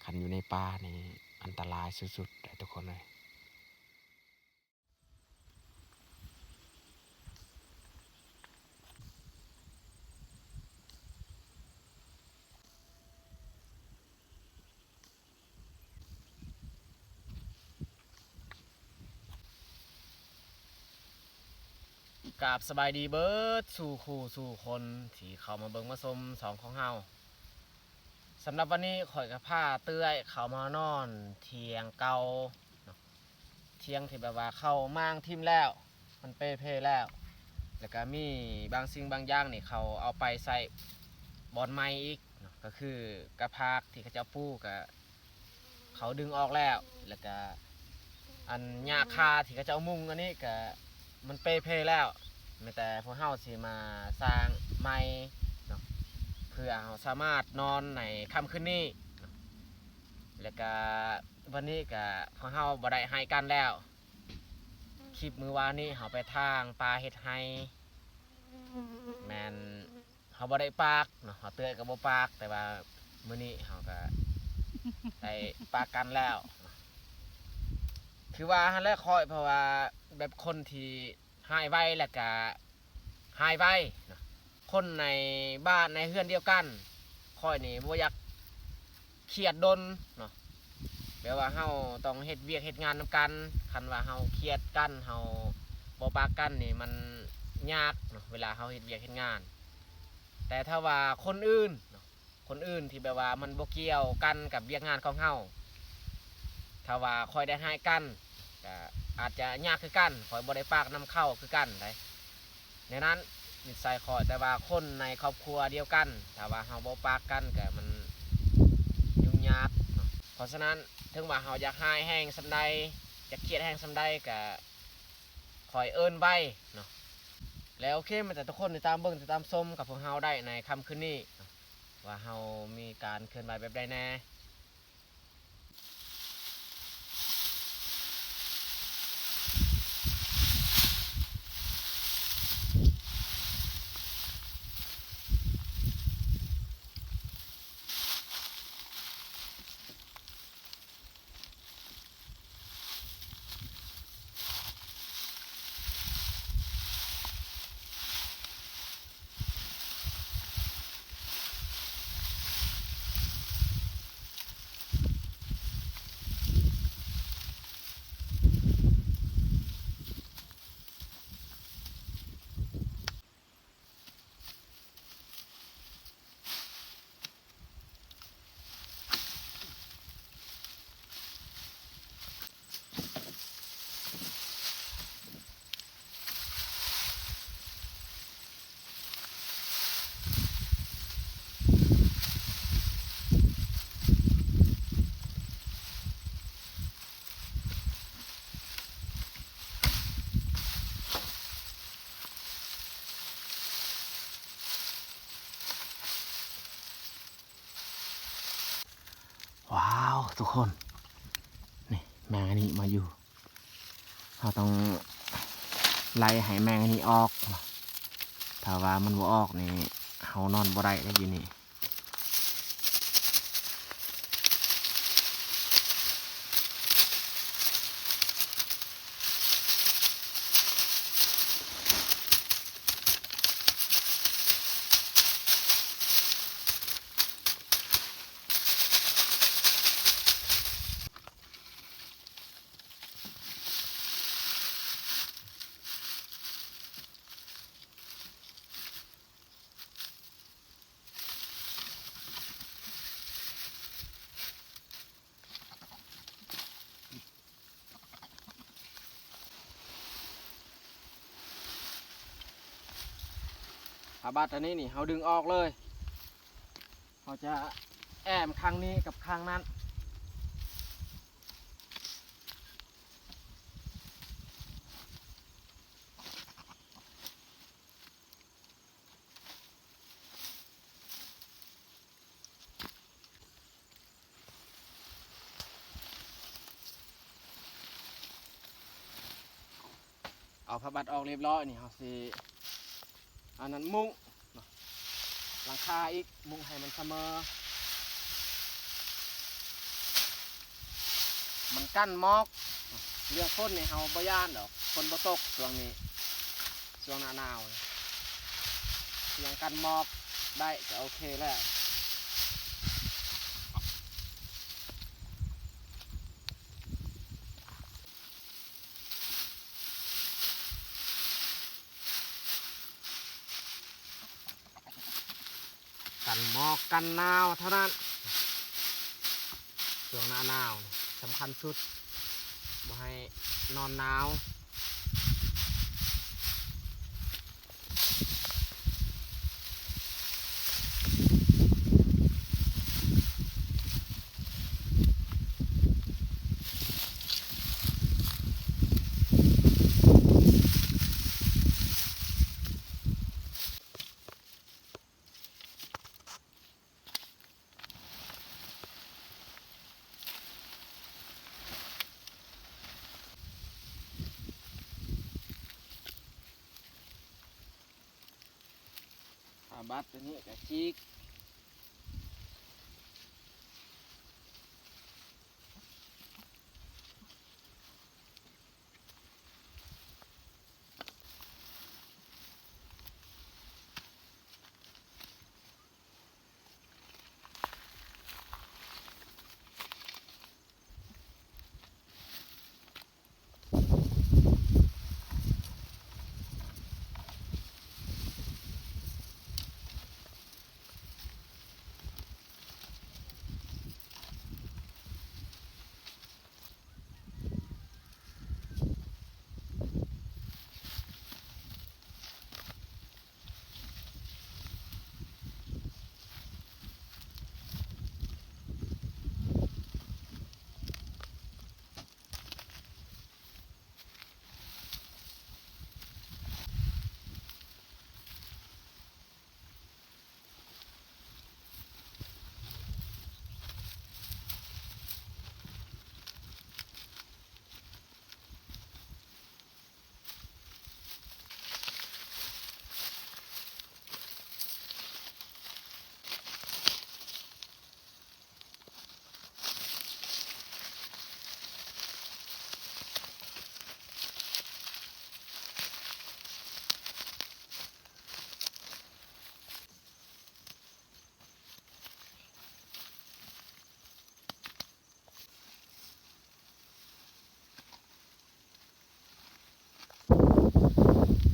ຄັນຢູ່ໃນປ່ານີ້ອັນຕະລາຍສຸດໆເດ້ທຸກຄົນເອີຍ. ກາບສະບາຍດີເບິດສູ່ຄູ່ສູ່ຄົນທີ່ເຂົ້າມາເບິ່ງມາຊົມຊ່ອງຂອງເຮົາ. ສຳລັບວັນນີ້ຂ້ອຍກໍພາເອື້ອຍເຂົ້າມານອນຖຽງເກົ່າເນາະ, ຖຽງທີ່ແບບວ່າເຂົາມ້າງຖິ້ມແລ້ວ ມັນເປ່ເພແລ້ວ ແລ້ວກະມີບາງສິ່ງບາງຢ່າງນີ້ເຂົາເອົາໄປໃສ່ບ່ອນໃໝ່ອີກເນາະ, ກໍຄືກະພາກທີ່ເຂົາເຈົ້າປູກະ ເຂົາດຶງອອກແລ້ວ ແລ້ວກະອັນຫຍ້າຄາທີ່ເຂົາເຈົ້າມຸງອັນນີ້ກະມັນເປ່ເພແລ້ວ, ມີແຕ່ພວກເຮົາຊິມາສ້າງໃໝ່ເນາະ ເພື່ອເຮົາສາມາດນອນໃນຄ່ຳຄືນນີ້ເນາະ. ແລ້ວກະວັນນີ້ກະພວກເຮົາບໍ່ໄດ້ຮ້າຍກັນແລ້ວ. ຄລິບມື້ວານນີ້ເຮົາໄປຖາງປ່າເຮັດໄຮ່ ແມ່ນ ເຮົາບໍ່ໄດ້ປາກເນາະ, ເຮົາເຕືອຍກໍບໍ່ປາກ, ແຕ່ວ່າມື້ນີ້ເຮົາກໍໄດ້ປາກກັນແລ້ວ. ຄືວ່າຫັ້ນແຫຼະຂ້ອຍ, ເພາະວ່າແບບຄົນທີ່ຮ້າຍໄວແລ້ວກະຮ້າຍໄວເນາະ, ຄົນໃນບ້ານໃນເຮືອນດຽວກັນ ຂ້ອຍນີ້ບໍ່ຢາກຄຽດດົນເນາະ. ແບບວ່າເຮົາຕ້ອງເຮັດວຽກເຮັດງານນຳກັນ, ຄັນວ່າເຮົາຄຽດກັນ ເຮົາບໍ່ປາກກັນນີ້ ມັນຍາກເນາະ ເວລາເຮົາເຮັດວຽກເຮັດງານ. ແຕ່ຖ້າວ່າຄົນອື່ນເນາະ, ຄົນອື່ນທີ່ແບບວ່າມັນບໍ່ກ່ຽວກັນກັບວຽກງານຂອງເຮົາ, ຖ້າວ່າຂ້ອຍໄດ້ຮ້າຍກັນ ກະອາດຈະຍາກຄືກັນ, ຂ້ອຍບໍ່ໄດ້ປາກນຳເຂົາຄືກັນໃດ. ແນວນັ້ນນິໄສຂ້ອຍ, ແຕ່ວ່າຄົນໃນຄອບຄົວດຽວກັນ ຖ້າວ່າເຮົາບໍ່ປາກກັນກະມັນຫຍຸ້ງຍາກເນາະ. ເພາະສະນັ້ນ ເຖິງວ່າເຮົາຢາກຮ້າຍແຮງສ່ຳໃດ ຢາກຄຽດແຮງສ່ຳໃດ ກະຄ່ອຍເອີ້ນໄວ້ເນາະ. ແລ້ວໂອເຄ ມາແຕ່ທຸກຄົນຕິດຕາມເບິ່ງ ຕິດຕາມຊົມກັບພວກເຮົາໄດ້ໃນຄ່ຳຄືນນີ້ເນາະ ວ່າເຮົາມີການເຄື່ອນໄຫວແບບໃດແດ່. ວ້າວ ທຸກຄົນ ນີ້ ແມງອັນນີ້ມາຢູ່. ເຮົາຕ້ອງໄລ່ໃຫ້ແມງອັນນີ້ອອກ. ຖ້າວ່າມັນບໍ່ອອກນີ້ ເຮົານອນບໍ່ໄດ້ເດ້ຢູ່ນີ້. ຜ້າບັດອັນນີ້ນີ້ ເຮົາດຶງອອກເລີຍ. ເຮົາຈະແອ້ມຂ້າງນີ້ກັບຂ້າງນັ້ນ. ເອົາຜ້າບັດອອກຮຽບຮ້ອຍນີ້ ເຮົາຊິ ອັນນັ້ນ ມຸງເນາະ ຫຼັງຄາອີກ ມຸງໃຫ້ມັນສະເໝີ. ມັນກັນໝອກ. ເລື່ອງຝົນນີ້ເຮົາບໍ່ຢ້ານດອກ, ຝົນບໍ່ຕົກຊ່ວງນີ້ ຊ່ວງໜ້າໜາວ. ພຽງກັນໝອກໄດ້ກໍໂອເຄແລ້ວ. ກັນໝອກກັນໜາວເທົ່ານັ້ນ. ຊ່ວງໜ້າໜາວນີ້ສຳຄັນສຸດ, ບໍ່ໃຫ້ນອນໜາວ. ຜ້າບັດຕົວນີ້ກໍຈີກ.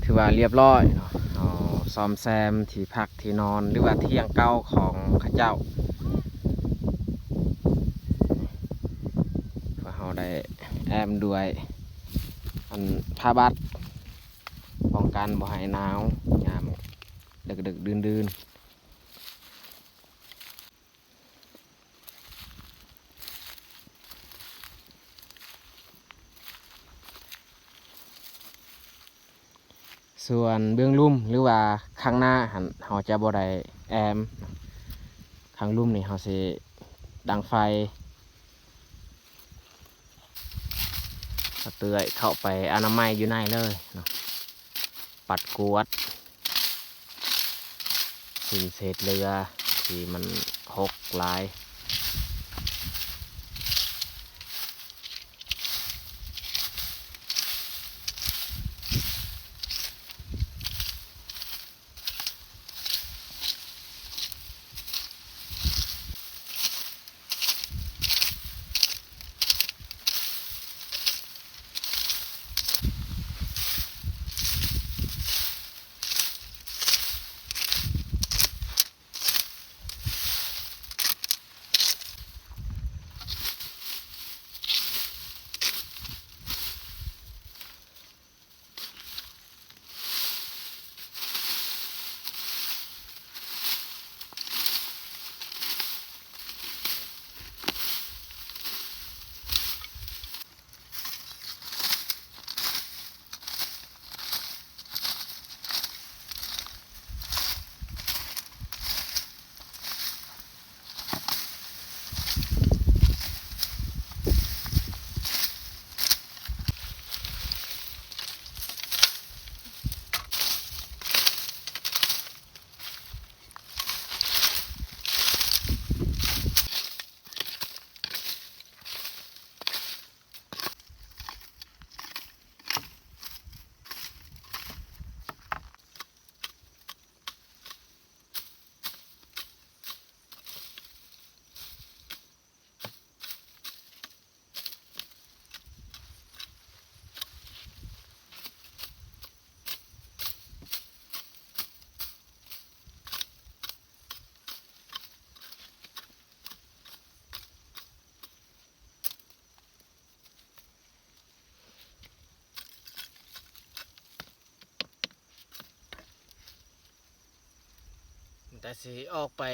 ຖືວ່າລຽບຮ້ອຍເນາະ, ເຮົາສ້ອມແຊມທີ່ພັກທີ່ນອນ ຫຼືວ່າຖຽງເກົ່າຂອງເຂົາເຈົ້າ. ພວກເຮົາໄດ້ແອ້ມດ້ວຍອັນຜ້າບັດ ປ້ອງກັນບໍ່ໃຫ້ໜາວຍາມດຶກໆດື່ນໆ. ສ່ວນເບື້ອງລຸ່ມ ຫຼືວ່າຂ້າງໜ້າຫັ້ນ ເຮົາຈະບໍ່ໄດ້ແອ້ມ. ຂ້າງລຸ່ມນີ້ເຮົາຊິດັງໄຟ. ເອົາເลื่ອຍເຂົ້າໄປອະນາໄມຢູ່ໃນເລີຍເນາະ, ປັດກວາດສິ່ງເສດເຫຼືອທີ່ມັນຫົກຫຼາຍ. ແຕ່ຊິອອກໄປ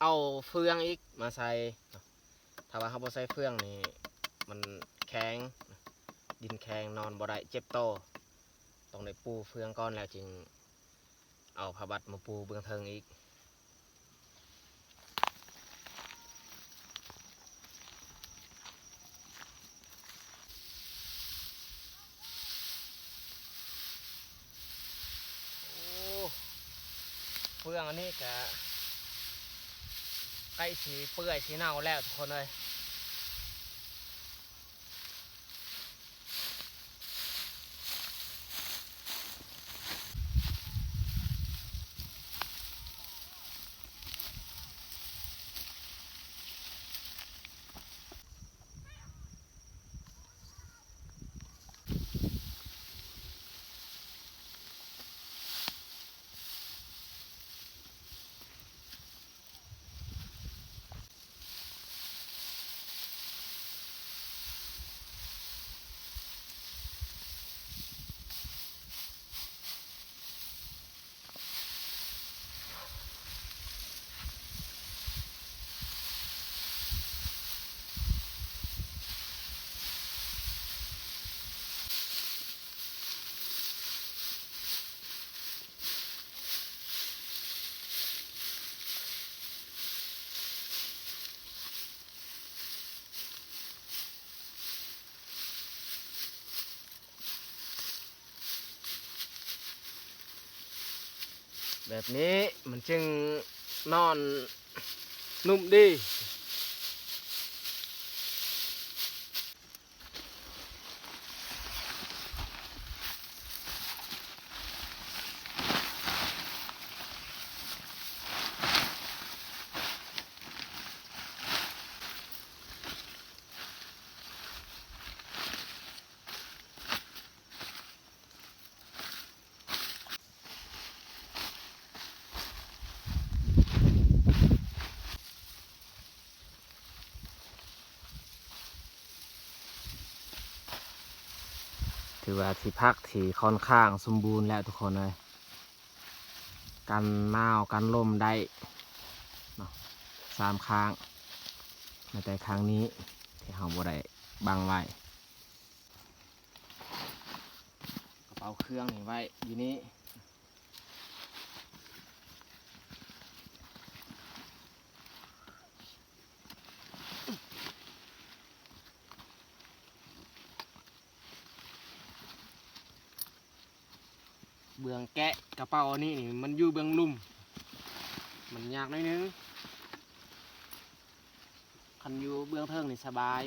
ເອົາເຟືອງອີກມາໃສ່. ຖ້າວ່າເຮົາບໍ່ໃສ່ເຟືອງນີ້ ມັນແຂງ, ດິນແຂງ ນອນບໍ່ໄດ້ ເຈັບໂຕ. ຕ້ອງໄດ້ປູເຟືອງກ່ອນ ແລ້ວຈຶ່ງເອົາຜ້າບັດມາປູເບື້ອງເທິງອີກ. ໂອ້ ເຟືອງອັນນີ້ກະໃກ້ຊິເປື່ອຍຊິເນົ່າແລ້ວທຸກຄົນເອີຍ. ແບບນີ້ມັນຈຶ່ງນອນນຸ້ມດີ. ຖືວ່າທີ່ພັກທີ່ຂ້ອນຂ້າງສົມບູນແລ້ວທຸກຄົນເອີຍ. ກັນໜາວກັນລົມໄດ້ເນາະ ສາມຂ້າງ, ແມ້ແຕ່ຂ້າງນີ້ທີ່ເຮົາບໍ່ໄດ້ບັງໄວ້. ກະເປົາເຄື່ອງນີ້ໄວ້ຢູ່ນີ້. ເບື້ອງແກະກະເປົາອັນນີ້ນີ້ ມັນຢູ່ເບື້ອງລຸ່ມ ມັນຍາກໜ້ອຍໜຶ່ງ. ຄັນຢູ່ເບື້ອງເທິງນີ້ສະບາຍ.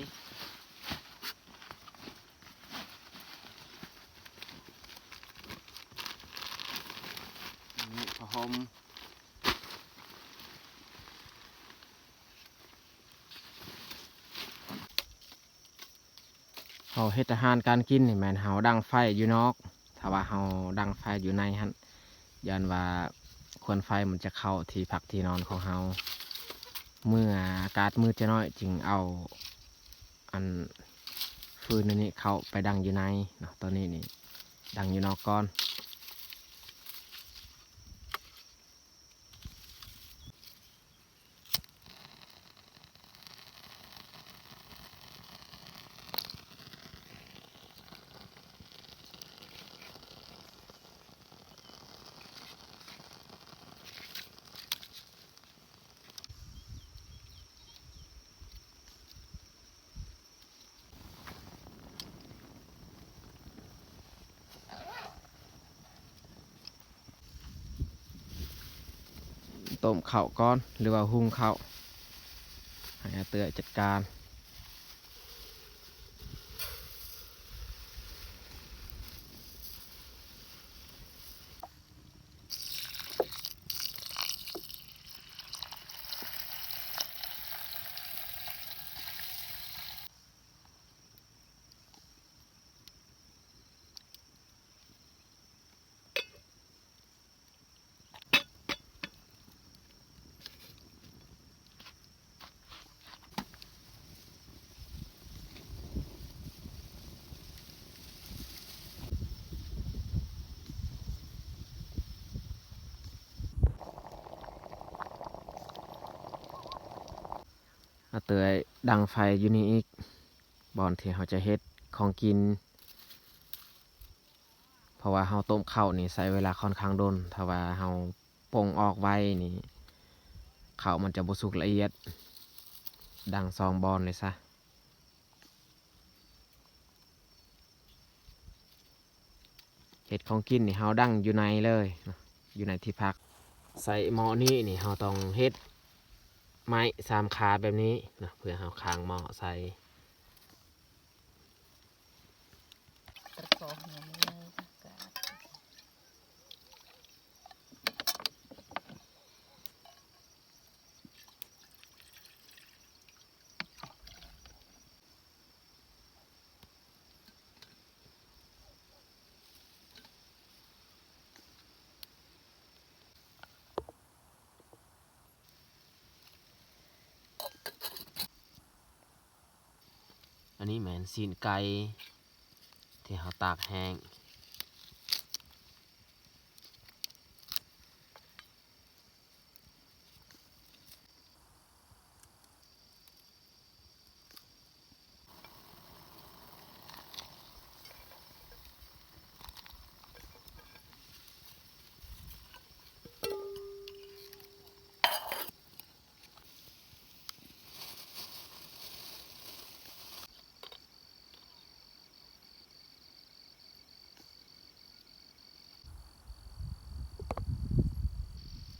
ນີ້ຜ້າຫົ່ມ. ເຮົາເຮັດອາຫານການກິນນີ້ແມ່ນເຮົາດັງໄຟຢູ່ນອກ. ຖ້າວ່າເຮົາດັງໄຟຢູ່ໃນຫັ້ນ ຢ້ານວ່າຄວັນໄຟມັນຈະເຂົ້າທີ່ພັກທີ່ນອນຂອງເຮົາ. ເມື່ອອາກາດມືດຈະໜ້ອຍຈຶ່ງເອົາອັນຟືນອັນນີ້ເຂົ້າໄປດັງຢູ່ໃນເນາະ. ຕອນນີ້ນີ້ດັງຢູ່ນອກກ່ອນ. ຕົ້ມເຂົ້າກ່ອນ ຫຼືວ່າຫຸງເຂົ້າ ໃຫ້ອາເຕື້ອຍຈັດການ. ໂ ອາເຕີຍດັງໄຟຢູ່ນີ້ອີກ ບ່ອນທີ່ເຮົາຈະເຮັດຂອງກິນ ເພາະວ່າເຮົາຕົ້ມເຂົ້ານີ້ໃຊ້ເວລາຄ່ອນຂ້າງດົນ. ຖ້າວ່າເຮົາປົງອອກໄວນີ້ ເຂົ້າມັນຈະບໍ່ສຸກລະອຽດ. ດັງສອງບ່ອນເລີຍຊະ. ເຮັດຂອງກິນນີ້ເຮົາດັງຢູ່ໃນເລີຍເນາະ ຢູ່ໃນທີ່ພັກ. ໃສ່ໝໍ້ນີ້ນີ້ເຮົາຕ້ອງເຮັດໄມ້ສາມຂາແບບນີ້ເນາະ ເພື່ອເຮົາຄ້າງໝໍ້ໃສ່. ອັນນີ້ແມ່ນຊີ້ນໄກ່ທີ່ເຮົາຕາກແຫ້ງ.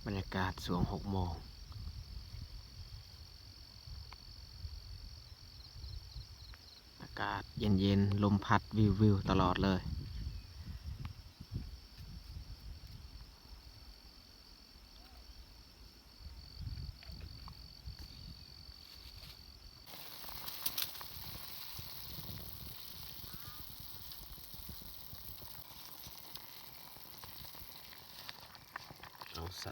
ບັນຍາກາດຊ່ວງຫົກໂມງ ອາກາດເຢັນໆ ລົມພັດວິວໆ ຕະຫຼອດເລີຍ. ເອົາສະ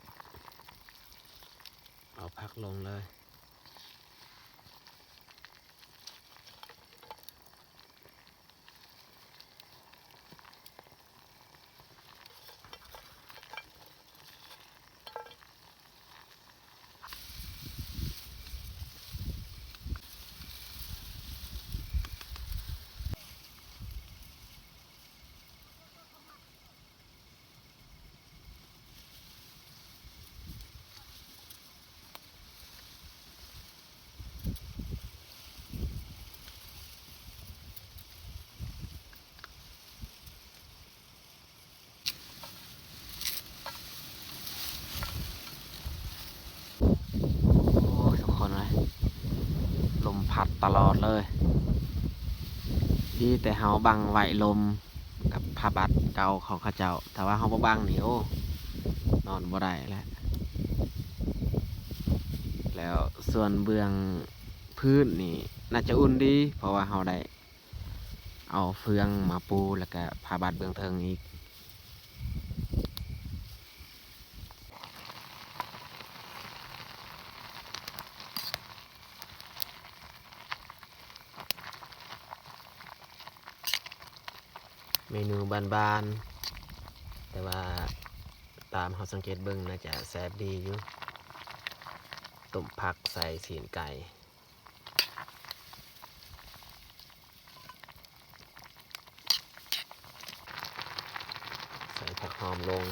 ເອົາຜັກລົງເລີຍ. ໂອ້ຍ ທຸກຄົນເອີຍ ລົມພັດຕະຫຼອດເລີຍ. ດີແຕ່ເຮົາບັງໄວ້ລົມກັບຜ້າບັດເກົ່າຂອງເຂົາເຈົ້າ. ຖ້າວ່າເຮົາບໍ່ບັງນີ້ ໂອ້ ນອນບໍ່ໄດ້ແຫຼະ. ແລ້ວສ່ວນເບື້ອງພື້ນນີ້ ໜ້າຈະອຸ່ນດີ ເພາະວ່າເຮົາໄດ້ ເອົາເຟືອງມາປູ ແລ້ວກະຜ້າບັດເບື້ອງເທິງອີກ. ເມນູບ້ານໆ ແຕ່ວ່າຕາມເຮົາສັງເກດເບິ່ງ ໜ້າຈະແຊບດີຢູ່ ຕົ້ມຜັກໃສ່ຊີ້ນໄກ່. ໃສ່ຜັກຫອມລົງ.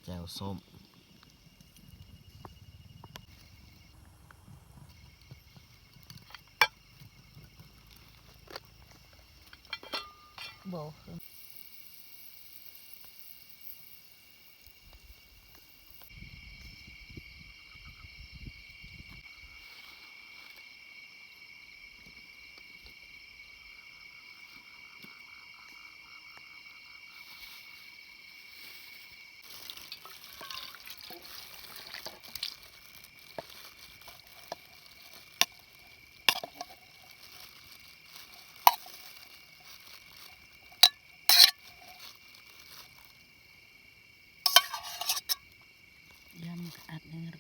ແຈ່ວສົ້ມ ບໍ່. ອັດເນີດ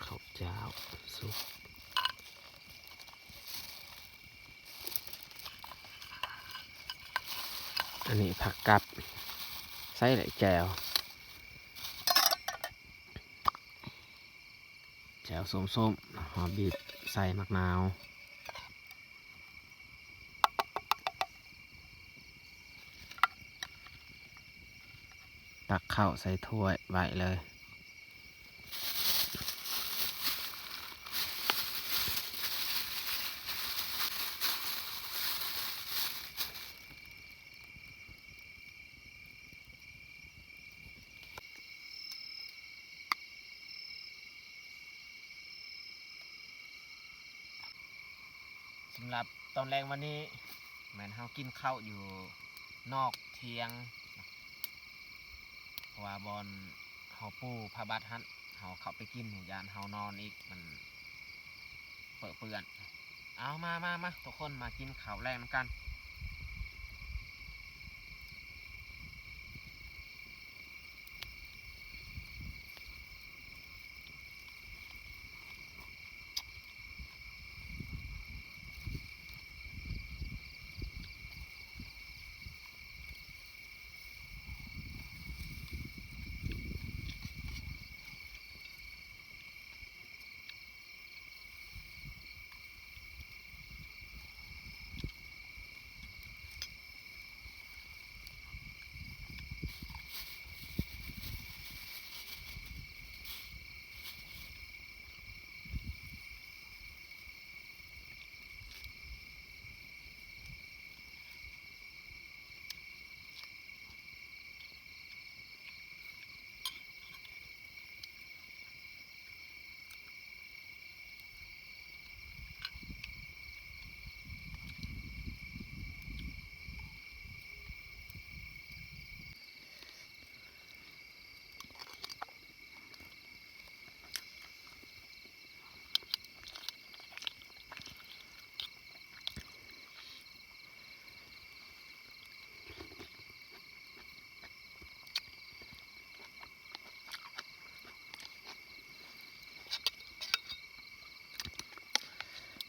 ເຂົ້າຈ້າວສຸກ. ອັນນີ້ຜັກກັບ ໃສ່ແຫຼະແຈ່ວ ແຈ່ວສົ້ມໆ ເຮົາບີບໃສ່ໝາກນາວ ຕັກເຂົ້າໃສ່ຖ້ວຍໄວ້ເລີຍ. ສຳລັບຕອນແລງວັນນີ້ ແມ່ນເຮົາກິນເຂົ້າຢູ່ນອກຖຽງ ເພາະວ່າບ່ອນເຮົາປູຜ້າບັດຫັ້ນ ເຮົາເຂົ້າໄປກິນ ຢ້ານເຮົານອນອີກ ມັນເປິເປື້ອນ. ເອົາ ມາ ມາ ມາ ທຸກຄົນມາກິນເຂົ້າແລງນຳກັນ.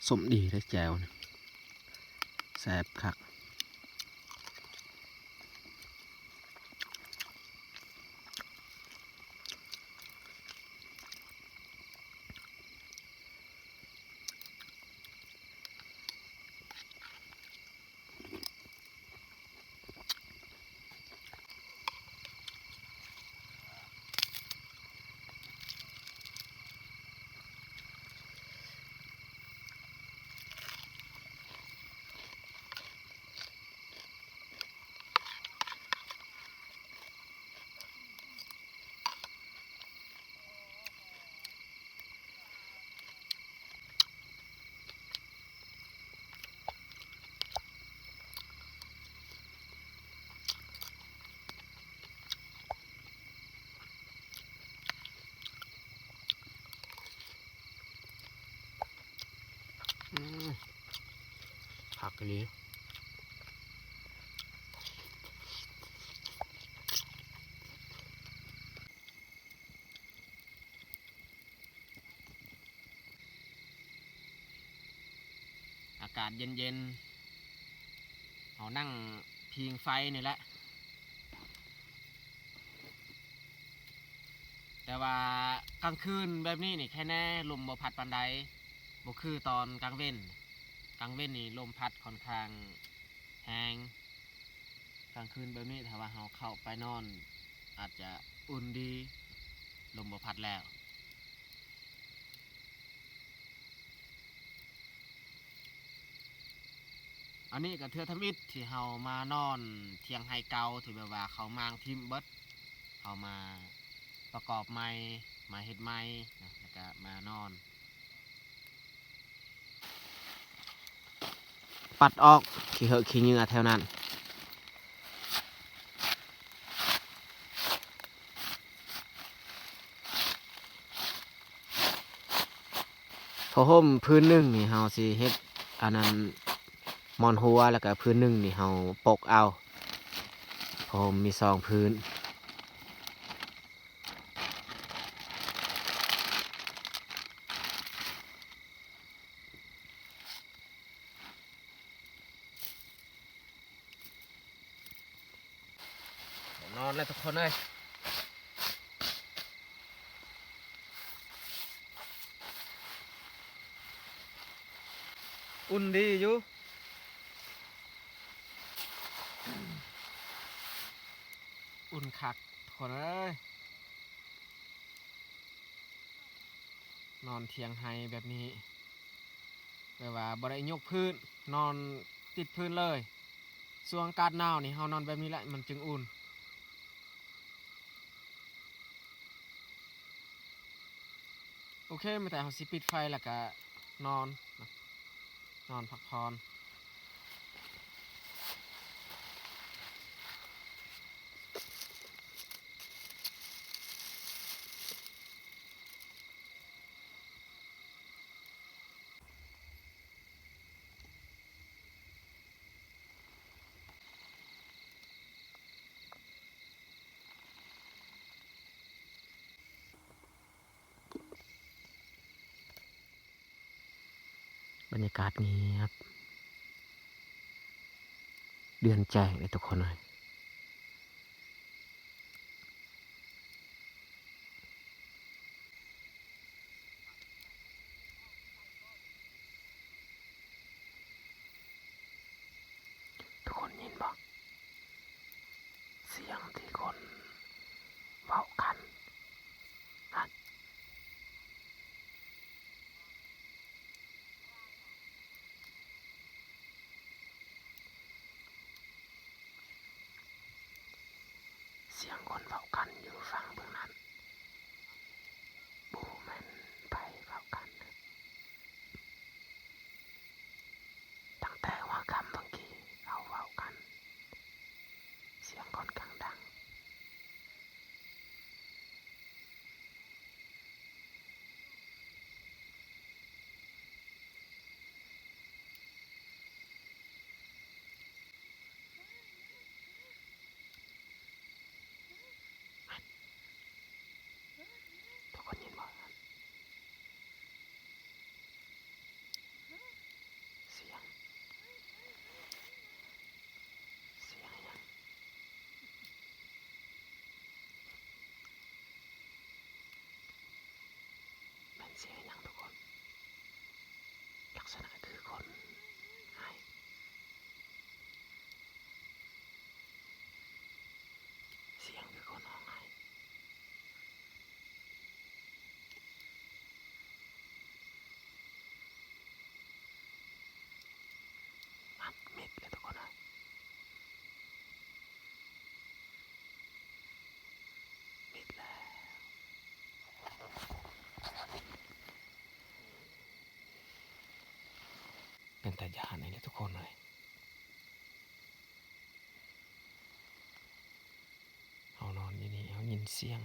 ສົ້ມດີເດ້ແຈ່ວນີ້ ແຊບຄັກ. ອືມ ຄັກອີ່ຫຼີ. ອາກາດເຢັນໆ ເຮົານັ່ງພິງໄຟນີ້ແຫຼະ ແຕ່ວ່າກາງຄືນແບບນີ້ນີ້ແຄ່ແນ່ ລົມບໍ່ພັດປານໃດ ບໍ່ຄືຕອນກາງເວັນ. ກາງເວັນນີ້ລົມພັດຂ້ອນຂ້າງແຮງ. ກາງຄືນແບບນີ້ ຖ້າວ່າເຮົາເຂົ້າໄປນອນ ອາດຈະອຸ່ນດີ ລົມບໍ່ພັດແລ້ວ. ອັນນີ້ກໍເທື່ອທຳອິດທີ່ເຮົາມານອນຖຽງໄຮ່ເກົ່າ ທີ່ແບບວ່າເຂົາມ້າງຖິ້ມເບິດ ເຮົາມາປະກອບໃໝ່ ມາເຮັດໃໝ່ນະ ແລ້ວກໍມານອນ. ປັດອອກຂີ້ເຫືອຂີ້ເຫຍື້ອແຖວນັ້ນ. ຜ້າຫົ່ມພື້ນໜຶ່ງນີ້ ເຮົາຊິເຮັດອັນນັ້ນ ໝອນຫົວ ແລ້ວກະພື້ນໜຶ່ງນີ້ເຮົາປົກເອົາ ຜ້າຫົ່ມມີສອງພື້ນ. ນອນແລ້ວທຸກຄົນເອີຍ. ອຸ່ນດີຢູ່ ອຸ່ນຄັກທຸກຄົນເອີຍ. ນອນຖຽງໄຮ່ແບບນີ້ ແບບວ່າບໍ່ໄດ້ຍົກພື້ນ ນອນຕິດພື້ນເລີຍ. ຊ່ວງອາກາດໜາວນີ້ ເຮົານອນແບບນີ້ແຫຼະ ມັນຈຶ່ງອຸ່ນ. ໂອເຄ ມີແຕ່ເຮົາຊິປິດໄຟ ແລ້ວກະນອນ ນອນພັກຜ່ອນ. ບັນຍາກາດງຽບ ເດືອນແຈ້ງເດ້ທຸກຄົນເອີຍ. ທຸກຄົນຍິນບໍ່? ສຽງທີ່ຄົນເວົ້າກັນ ສຽງຄົນເວົ້າກັນຢູ່ຝັ່ງເບື້ອງນັ້ນ ບໍ່ແມ່ນໃຜເວົ້າກັນເດີ້. ຕັ້ງແຕ່ຫົວຄ່ຳເມື່ອກີ້ເຮົາເວົ້າກັນ ສຽງຂ້ອນຂ້າງດັງ. ທຸກຄົນຍິນບໍ່? ສຽງ ສຽງຫຍັງ? ແມ່ນສຽງຫຍັງທຸກຄົນ? ລັກສະນະຄືຄົນໄຫ້. ສຽງຄືຄົນຮ້ອງໄຫ້. ມັນມິດແລ້ວທຸກຄົນເອີຍ ມິດແລ້ວ. ເປັນຕາຢ້ານອີ່ຫຼີທຸກຄົນເອີຍ. ເຮົານອນຢູ່ນີ້ ເຮົາຍິນສຽງ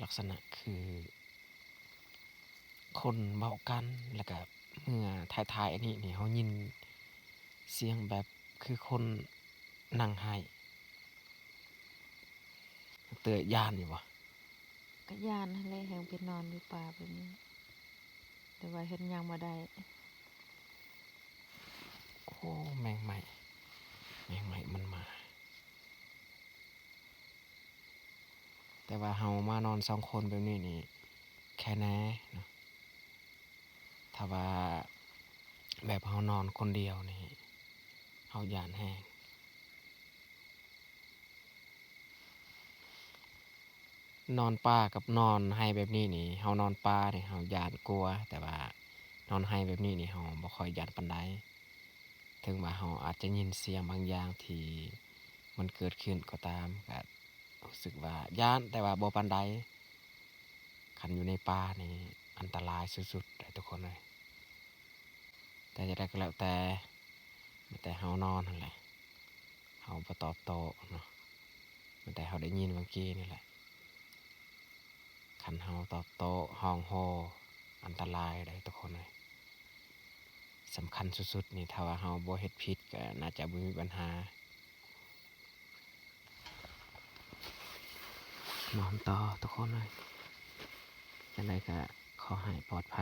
ລັກສະນະຄືຄົນເວົ້າກັນ ແລ້ວກະເມື່ອທ້າຍໆອັນນີ້ນີ້ ເຮົາຍິນສຽງແບບຄືຄົນນັ່ງໄຫ້. ເຕີຢ້ານຢູ່ບໍ່? ກະຢ້ານຫັ້ນແຫຼະ ແຮ່ງໄປນອນຢູ່ປ່າແບບນີ້ ແຕ່ວ່າເຮັດຫຍັງບໍ່ໄດ້. ໂອ້ ແມງໄມ້ ແມງໄມ້ມັນມາ. ແຕ່ວ່າເຮົາມານອນສອງຄົນແບບນີ້ນີ້ ແຄ່ແນ່ເນາະ. ຖ້າວ່າແບບເຮົານອນຄົນດຽວນີ້ ເຮົາຢ້ານແຮງ. ນອນປ່າກັບນອນໄຮ່ແບບນີ້ນີ້ ເຮົານອນປ່ານີ້ເຮົາຢ້ານກົວ ແຕ່ວ່ານອນໄຮ່ແບບນີ້ນີ້ ເຮົາບໍ່ຄ່ອຍຢ້ານປານໃດ. ເຖິງວ່າເຮົາອາດຈະຍິນສຽງບາງຢ່າງທີ່ມັນເກີດຂຶ້ນກໍຕາມ ກະຮູ້ສຶກວ່າຢ້ານ ແຕ່ວ່າບໍ່ປານໃດ. ຄັນຢູ່ໃນປ່ານີ້ອັນຕະລາຍສຸດໆເດີທຸກຄົນເອີຍ. ແຕ່ຈັ່ງໃດກໍແລ້ວແຕ່ ມີແຕ່ເຮົານອນຫັ້ນແຫຼະ ເຮົາບໍ່ຕອບໂຕ້ເນາະ ມີແຕ່ເຮົາໄດ້ຍິນເມື່ອກີ້ນີ້ແຫຼະ. ຄັນເຮົາຕອບໂຕ້ຮ້ອງໂຮ ອັນຕະລາຍເດ້ທຸກຄົນເອີຍ. ສ ສຳຄັນສຸດໆນີ້ ຖ້າວ່າເຮົາບໍ່ເຮັດຜິດກໍໜ້າຈະບໍ່ມີບັນຫາ. ນອນຕໍ່ທຸກຄົນເອີຍ, ຈັ່ງໃດກໍຂໍໃຫ້ປອດໄພ.